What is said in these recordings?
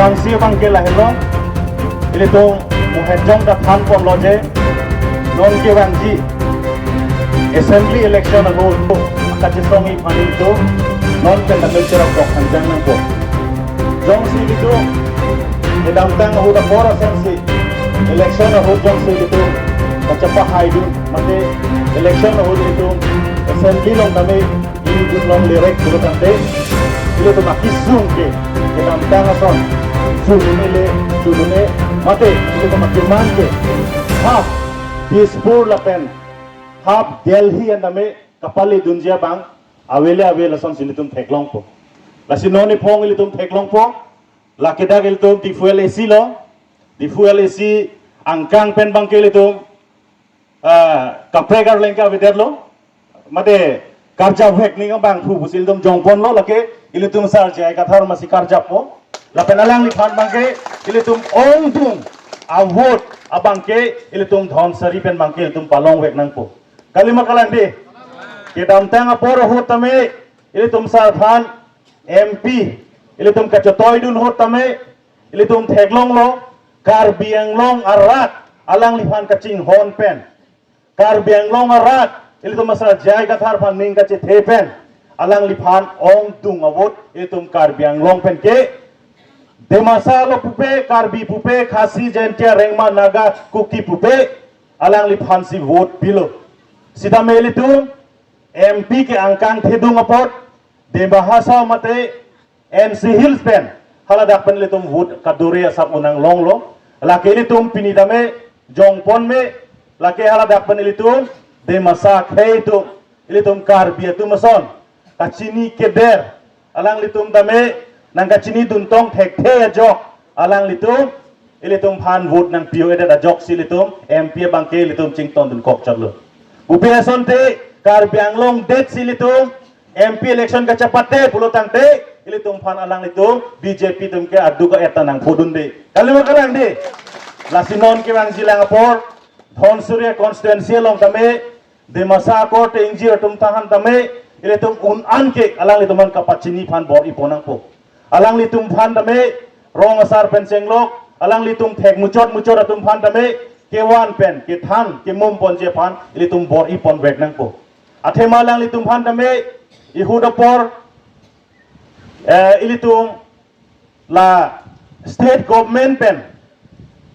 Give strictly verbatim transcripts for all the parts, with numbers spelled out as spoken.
Vangsi abang ke lahelo, ilitum mohejong ta thanponlo je, non kevangji assembly election ahut kachesongji aphan ilitum non pen ta cherap dok hanjang nangpo. Jongsi ilitum kedamtang ahut apor asonsi election ahut jongsi ilitum kachepahaidun mate election ahut ilitum assembly along tame ilitum longlerek pulo tangte, ilitum akesung ke kedamtang ason, chunune le, chunune mate ilitum akemang ke half Dispur lapen half Delhi an tame kapaledunji abang avele avel asonsi ilitum theklongpo. Lasi non iphong ilitum theklongpo, lake dak ilitum Diphu LAC lo, Diphu LAC angkang pen abang ke ilitum ah, kaprek arleng ke avedetlo. Mate karjap vek ning abang phu pusi ilitum jongponlo, lake ilitum sar J I Kathar masi karjappo. Lapen alangliphan abang ke ilitum ongdung a-vote abang ke ilitum Dhansiri pen abang ke ilitum palong vek nangpo. Kalima kalang dei. Kedamtang apor ahut tame ilitum sar aphan M P ilitum kachetoidun ahut tame ilitum theklonglo, Karbi Anglong arat alangliphan kachinghon pen, Karbi Anglong arat ilitum asar J I Kathar aphan ning kachethe pen, alangliphan ongdung a-vote ilitum Karbi Anglong pen ke Dimasa lo pupe, Karbi pupe, Khasi, Jaintia, Rengma, Naga, Kuki pupe, alangliphansi vote pilo. Sitame ilitum M P ke angkang thedung apot, Dima Hasao mate N C Hills pen haladak pen ilitum vote kadure asap unang longlo. Lake ilitum pini tame jongpon me, lake haladak pen ilitum Dimasa akhei atum, ilitum Karbi atum ason kachini keder, alanglitum tame nangkachinidun tong thekthe ajok alanglitum ilitum aphan vote nangpi-o-edet ajoksi ilitum M P abang ke ilitum chingtondunkok chotlo. Pupe asonte Karbi Anglong detsi ilitum M P election kachepate pulo tangte ilitum aphan alanglitum B J P atum ke aduk a-et ta nangphodun dei. Kalima kalang dei. Lasi non kevangjilang apor Dhansiri constituency along tame Dimasa akorte ingjir atum aphan tame ilitum un-an ke alanglitum aphan kapachini aphan bor-ipon nangpo. Alanglitum aphan tame rong asar pen chenglok, alanglitum thek muchot muchot atum aphan tame kevan pen kethan kemumponji aphan ilitum bor-ipon vek nangpo. Athema alanglitum aphan tame ihut apor, eh, ilitum la state government pen,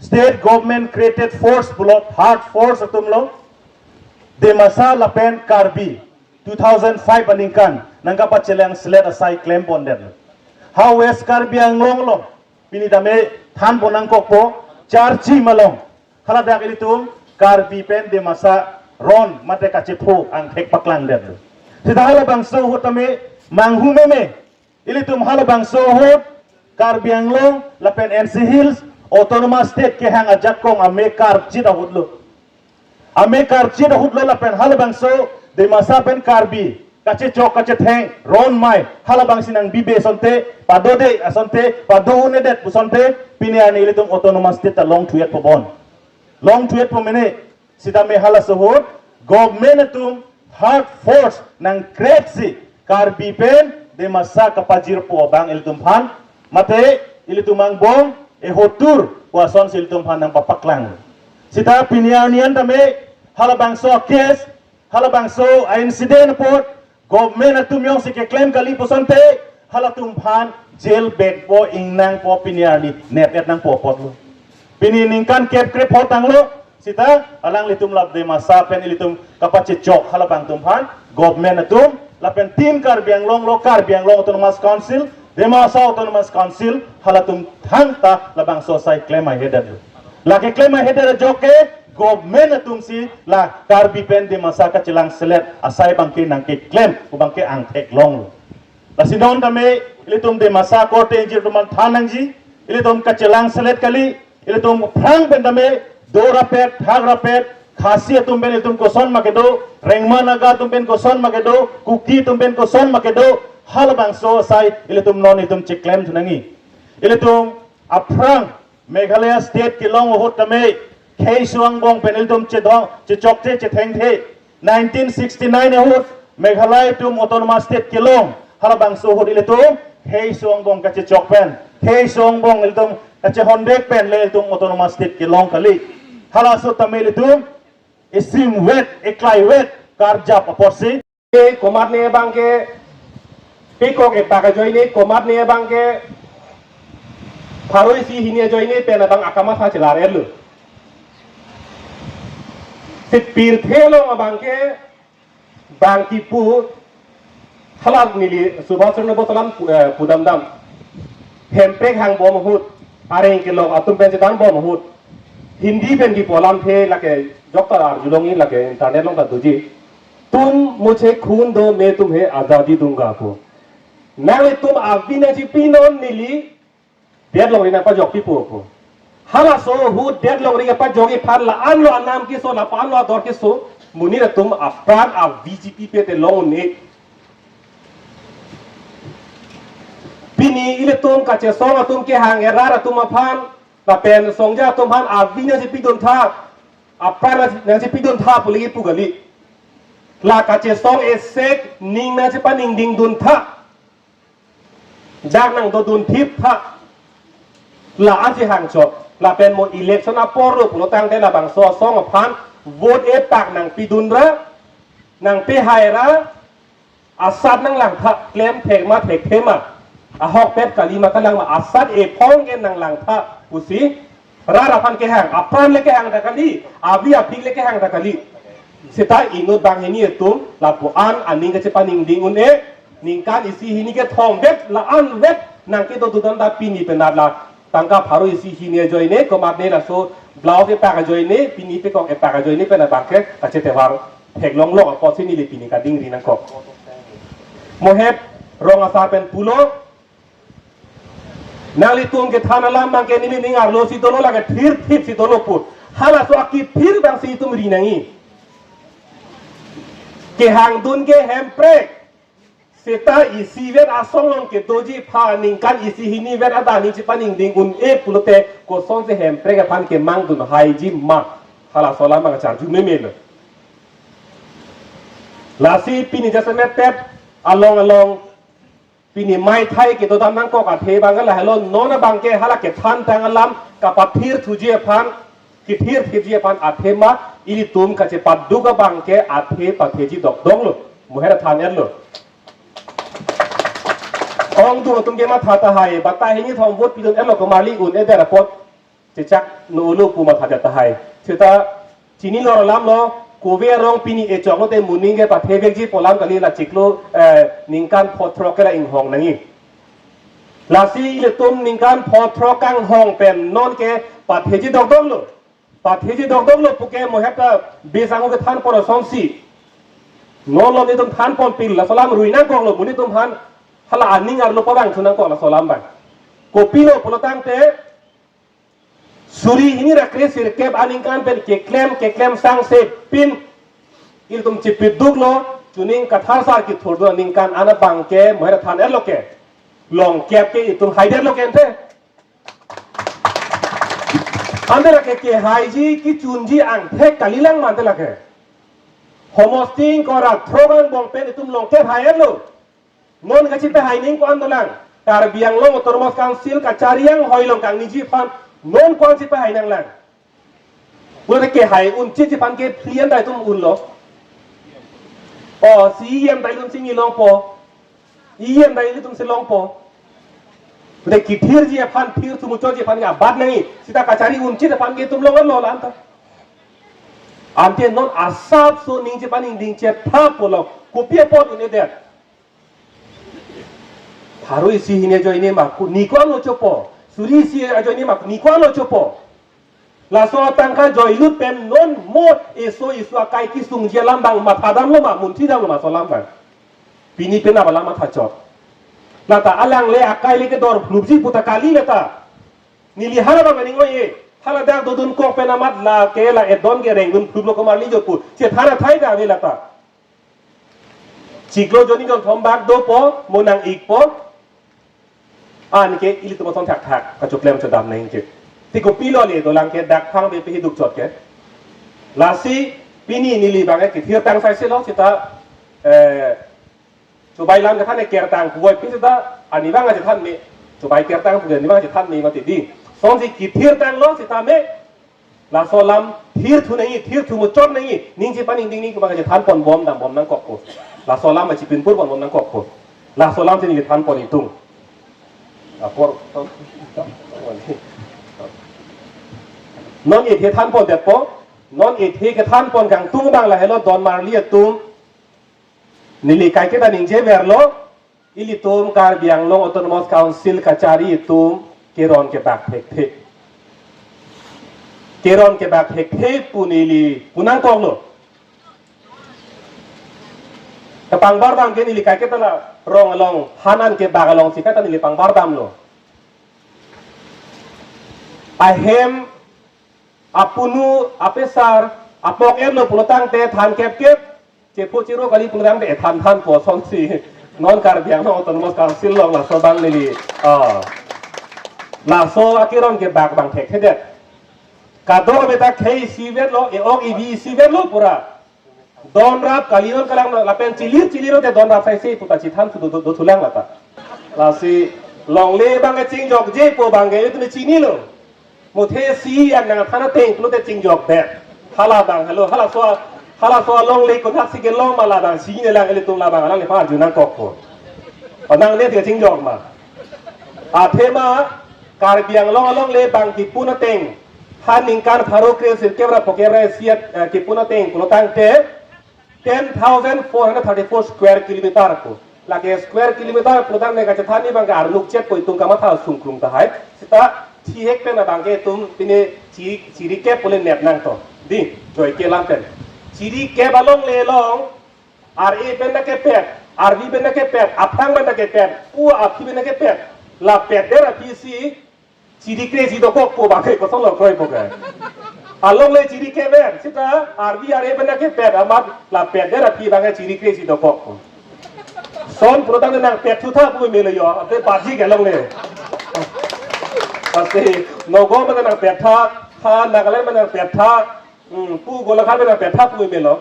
state government created force pulo, third force atumlo, Dimasa lapen Karbi two thousand five aningkan nangkapachelang selet asai klempondetlo. Ha West Karbi Anglong along pini tame thanpon nangkokpo, Charchim along haladak ilitum Karbi pen Dimasa ron mate kachepho angthek paklangdetlo. Sita halabangso ahut tame manghu meme, ilitum halabangso ahut Karbi Anglong lapen N C Hills Autonomous State kehang ajakong ame karchit ahutlo. Ame karchit ahutlo lapen halabangso Dimasa pen Karbi kachechok kachetheng ron mai halabangsi nangbibe asonte, padode asonte, pado-un-edet pu asonte, pini arni ilitum Autonomous State ta longthu-etpo bon. Longthu-etpo mene, sitame halaso ahut government atum third force nang-createsi Karbi pen Dimasa kapajirpo abang ilitum aphan, mate ilitum angbong ehotur pu asonsi ilitum aphan nangpapaklang. Sita pini arni an tame halabangso case, halabangso a-incident apot government atum jongsi keklem kali pu asonte halatum aphan jail bekpo, ingnangpo, pini arni nep-et nangpo apotlo. Pini ningkan kep krepho tanglo, sita alanglitum la Dimasa pen ilitum kapachechok halabangtum aphan government atum lapen Team Karbi Anglong lo, Karbi Anglong Autonomous Council, Dimasa Autonomous Council, halatum thangta labangso asai klem aihedetlo. Lake klem aihedet ajok ke government atumsi la Karbi pen Dimasa kachelang selet asai abang ke nangkeklem, pu abang ke angthek longlo. Lasi non tame ilitum Dimasa akorte ingjir atum aphan than nangji, ilitum kachelang selet kali, ilitum aphrang pen tame dorapet, thakrapet, Khasi atum pen ilitum koson ma kedo, Rengma Naga atum pen koson ma kedo, Kuki atum pen koson ma kedo, halabangso asai ilitum non ilitum cheklemthu nangji. Ilitum aphrang Meghalaya State kelong ahut tame kheiso angbong pen ilitum chedong, chechokche chethengthe. Nineteen sixty-nine ahut Meghalaya atum Autonomous State kelong, halabangso ahut ilitum kheiso angbong kachechok pen Khei song bong ilitum kachehondek pen le ilitum autonomous state kelong kali. Halaso tame ilitum isim vet, iklai vet, karjap apotsi. Komatne abangke pekok epak ajoine, komatne abangke pharo isi hini ajoine pen abang akamatha chelar-etlo. Si pirthe along abangke bang kipu, hala neli Subhash Chandra Bose alam pu-, eh, pudamdam. Hemprek hangbom ahut, areng kelok atum pen chedanbom ahut, Hindi pen kipu alamthe lake jokta arjulongji, lake internet along ta doji. तुम मुझे खून दो, मैं तुम्हें आजादी दूंगा pu. Nanglitum avi nangchipinon, neli det longri nangpajokpipo pu. Halaso ahut det longri kapajokji aphan la-anlo anam keso, la-anlo ador keso, monit atum apran avi chipipe te long un-e. Pini ilitum kachesong atum kehang, erat atum aphan lapen songja atum aphan avi nangchipidun tha, apran nangchipidun tha pu legi pu kali. La kachesong esek ning nangchepaningdingdun tha. Dak nangdodun thip tha. La-ansi hangchok. Lapen mo election apor lo pulo tangte labangso asong aphan vote epak nangpidun ra, nangpehai ra, asat nanglang tha, klemthek ma thekthe ma, ahokpet kali ma kalang ma, asat ephong ke nanglang tha pusi rat aphan kehang, apran le kehang ta kali, avi aphik le kehang ta kali. Seta inut banghini atum lapu-an aning kachepaningding un-e, ningkan isi hini kethom vet, la-an vet nangkedodun ta pini penat la tangka pharo isi hini ajoine, komatne laso blouse epak ajoine, pini pekok epak ajoine pen abangke kachetevar theklonglok apotsi neli pini kadingri nangkok. Mo het rong asar pen pulo, nanglitum kethan alam abangke neli ning arlo si dolo, lake thirthip si dolo pu. Halaso akithir abangsi itum ri nangji. Kehangdun ke Hemprek. Seta isivet asong along kedoji aphan ningkan isi hinivet adan nangchepaningding un-e pulote kosonsi Hemprek aphan kemangdun haiji ma? Halaso alam abang charju memelo. Lasi pini jasemet pet along along pini maithai kedodam nangkok athe abang lahelo, non abangke hala kethan tang alam kapathirthuji aphan, kethirthipji aphan athe ma, ilitum kachepaduk abangke athe patheji dokdoklo. Mo het than-etlo. Ongdung atum ke matha tahai, batai hini thom vote pidun-etlo, komarli un-edet apot chechak nolo pu mathadet tahai. Seta chinilo alamlo, kove arong pini echok lote moning ke pathevekji pu alam kali, la chiklo, eh, ningkan pho throk ke la inghong nangji. Lasi ilitum ningkan pho throk kanghong pen non ke patheji dokdoklo. Patheji dokdoklo puke mo het ta bisang kethan pon asonsi. Non lo nelitum than ponpil, laso alam rui nangkoklo, monit atum aphan hala aning arlo pavangthu nangkok laso alam abang. Kopilo pulo tangte, suri hini ra kre sirkep aningkan pen keklem, keklem sangse pin ilitum chipiduklo, chuning kathar sar kithurdun aningkan an abangke mo het than-etlo ke. Longkep ke itum haidetlo ke ante. Ante lake kehaiji kechunji angthek kalilang ma ante lake. Homosting kora throk angbong pen itum longkep hai-etlo. Non kachipehai ning ko-an dolang? Karbi Anglong Autonomous Council kachari anghoi along kangniji aphan non ko-an chipehai nanglang? Pulote kehai unchitji aphan ke phli an ta itum unlo. O, si E M ta ilitum si ngi longpo. E M ta ilitum si longpo. Pulote kethirji aphan, thir sumuchoji aphan ke abat nangji. Seta kachari unchit aphan ke itum longlo la anta. Ante non asapso nangchepaningding chetha pulo. Kopi apot un-edet? Pharo isi hini ajoine ma ko-, ni ko-anlo chopo. Suri isi ajoine ma ko-, ni ko-anlo chopo. Laso atangka joilut pen non mo eso isu akai kesungji alam abang mathadamlo ma, munthidamlo ma laso alam abang? Pini penap alam mathachot. Lata alangle akai le kedor phlupji pu ta kali lata. Neli hala abang aning oi-e. Hala dak dodun kok pen amat lake la edon ke rengdun phluplo komarli jo pu chethan athai ta ave lata. Chiklo jonni jon thom bak dopo, mo nang-ikpo. Anke ilitum ason thakthak kachoklem chodam nangji. Ti kopilo le dolang ke dak phang be pehiduk chot ke. Lasi pini neli abang ke kethir tang saiselo seta, eh, chobai lam kethan eker tang puvoipi seta ani abang aja than me. Subai kertang pu ke neli abang chethan me mati di. Sonsi kethirtanglo sitame. Laso alam thirthu nangji, thirthu muchot nangji. Ning chepaningding nangji pu abang chethan pon bom dam bom nangkokpo. Laso alam chipinpur pon bom nangkokpo. Laso alam si neli than pon itum. Apor. Non ethe than pondetpo. Non ethe kethan pon kangtung abang lahelo don marli atum. Neli kaiketa ningjeverlo. Ilitum Karbi Anglong Autonomous Council kachari atum keron kebak thekthe. Keron kebak thekthe pu neli pu nangkoklo. Kepangbor abang ke neli kaiketa la rong along, han an kebak alongsi kaita neli pangbar damlo. Ahem, apunu, apesar, apok enlo pulotangte than kepkep, chepho chiro kali pulotangte than thanpo sonsi. Non Karbi Anglong Autonomous Council along laso abang neli. Ah. Laso akeron kebak abang thekthedet. Kadokave ta khei isivetlo, e-ok ivi isivetlo pura. Don rap kali non kalang lapen chilir chilir te don rap saisi puta chithan thu do do thulang lata. Lasi longle abang chingjokje pu abang ke itum chinilo. Muthe isi an nangthan ateng pulote chingjokdet. Hala abang helo, halaso, halaso alongle konatsi kelong ma la abang chinine lang ilitum la abang alangliphan arju nangkokpo. O nangne te chingjok ma. Athema Karbi Anglong alongle abang kipun ateng. Ha ningkan pharo kre sirkep ra phokep ra isi at, eh, kipun ateng pulotangte ten thousand four hundred thirty-four square kilometer pu. Lake square kilometer pulotangte kachethan ni abang ke arnuk chetpo itum kamatha sungkrung tahai. Seta thihek pen abang ke itum pine chiri, chirikep pule net nangto. Di, joike lam pen. Chirikep alongle along, R A pen ta kepet, R V pen ta kepet, aphrang pen ta kepet, pu aphi pen ta kepet. La petdet aphisi, chirikre si dokokpo abang ke kosonlo kroipo ke. Alongle chirikep pen, seta R V R A pen ta kepet, amat la petdet aphi abang ke chirikre si dokokpo. Son pulotangte nangpet thutha pu melo yo, ate baji ke alongle. Ate Nagaon pen nangpet tha, ha Nagaland pen nangpet tha, hmm, pu Golaghat pen nangpet tha pu melo.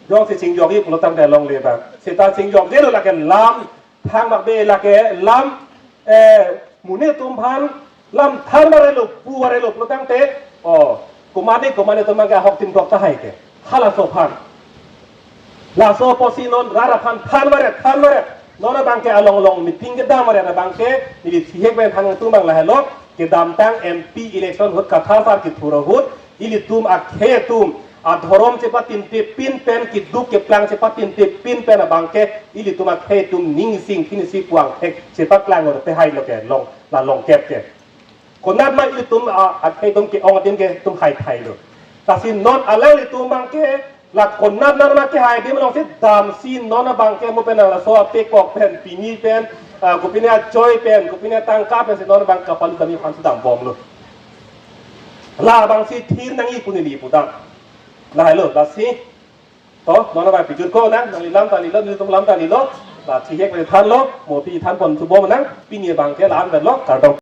Jongsi chingjokji pulotangte alongle abang. Seta chingjokjelo lake lam, thang mak be lake lam, eh, monit atum aphan lam than varelo, pu varelo pulotangte, o, komatne komatne atum abang ke ahok tim tok tahai ke. Halaso aphan. Laso apotsi non rat aphan than varet, than varet. Non abang ke along along meeting kedam varet abang ke, neli thihek pen than atum abang lahelo, kedamtang M P election ahut Kathar sar kethur ahut, ilitum akhei atum adhorom chepatintipin pen, keduk keplang chepatintipin pen abang ke ilitum akhei atum ning isi ingthin isi puang thek chepaklang or pehailo ke long, la longkep ke. Konat ma ilitum a, akhei atum ke-ong adim ke itum haithailo. Lasi non alanglitum abang ke la konat nat ma kehai adim alongsi damsi non abang ke mo pen laso apekok pen pini pen, ah, kopine achoi pen, kopine atangka pensi non abang kapalu kami aphan si dambomlo. La abangsi thir nangji pu neli pudam. Lahelo, lasi. To, non abang pijut ko nang, nangli lam ta lilo, nelitum lam ta lilo. La thihek pen thanlo, mo pi than pon thubom nang, pini abang ke la-an lo, kardom.